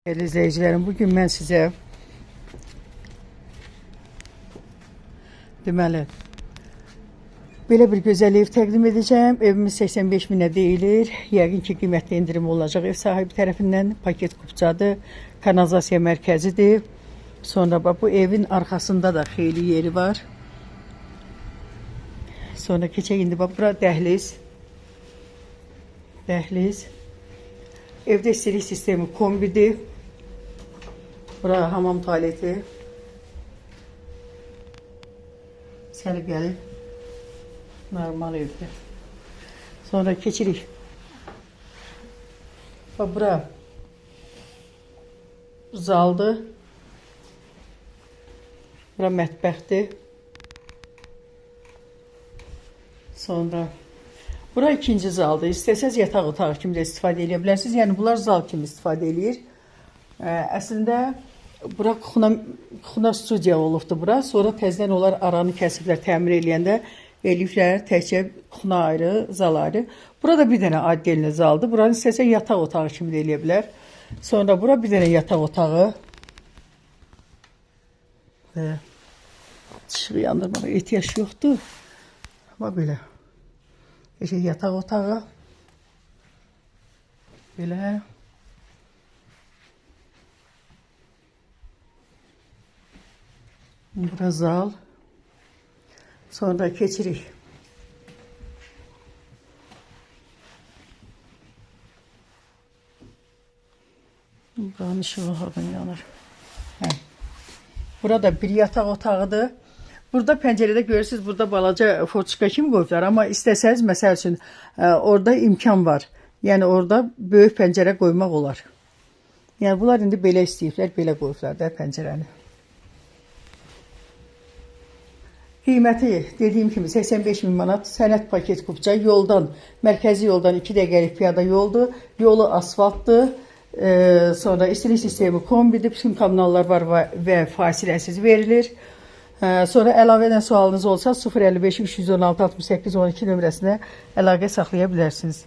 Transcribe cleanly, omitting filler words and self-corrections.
Değerli izləyicilərim, bugün mən sizə deməli belə bir gözəl ev təqdim edəcəyəm. Evimiz 85 minə deyilir. Yəqin ki, qiymətli endirim olacaq ev sahibi tərəfindən. Paket kupçadır, kanalizasiya mərkəzidir. Sonra bax, bu evin arxasında da xeyli yeri var. Sonra keçək indi bax, bura dəhliz. Dəhliz. Evdə istilik sistemi kombidir. Bura hamam tualeti. Səliqəli. Normal evdir. Sonra keçirik. Bax, bura zaldır. Bura mətbəxdir. Sonra bura ikinci zaldır. İstəsəz yataq otağı kimi də istifadə edə bilərsiniz. Yəni bunlar zal kimi istifadə eləyir. Əslində bura kuxuna studiya olubdur bura. Sonra təzədən onlar aranı kəsiblər, təmir eləyəndə eləyiblər təkcə kuxuna ayrı, zal ayrı. Burada bir dənə addelini zaldır. Buranı istəsə yataq otağı kimi də eləyə bilər. Sonra bura bir dənə yataq otağı. Və işığı yandırmağa ehtiyac yoxdur. Amma belə. Geçək yataq otağı. Belə. Bura zal. Sonra keçirik. Buranın işığı hardan yanır. Hə. Burada bir yataq otağıdır. Burada pəncərədə görürsünüz, burada balaca forçka kimi qoyublar. Amma istəsəniz, məsəl üçün, orada imkan var. Yəni orada böyük pəncərə qoymaq olar. Yəni bunlar indi belə istəyiblər, belə qoyublar da pəncərəni. Qiyməti dediyim kimi 85 min manat, sənəd paket kupça, yoldan, mərkəzi yoldan 2 dəqiqəlik piyada yoldur, yolu asfaltdır, sonra istilik sistemi kombidir, bütün kommunallar var və fasiləsiz verilir. Sonra əlavə edən sualınız olsa 055 316 68 12 nömrəsinə əlaqə saxlaya bilərsiniz.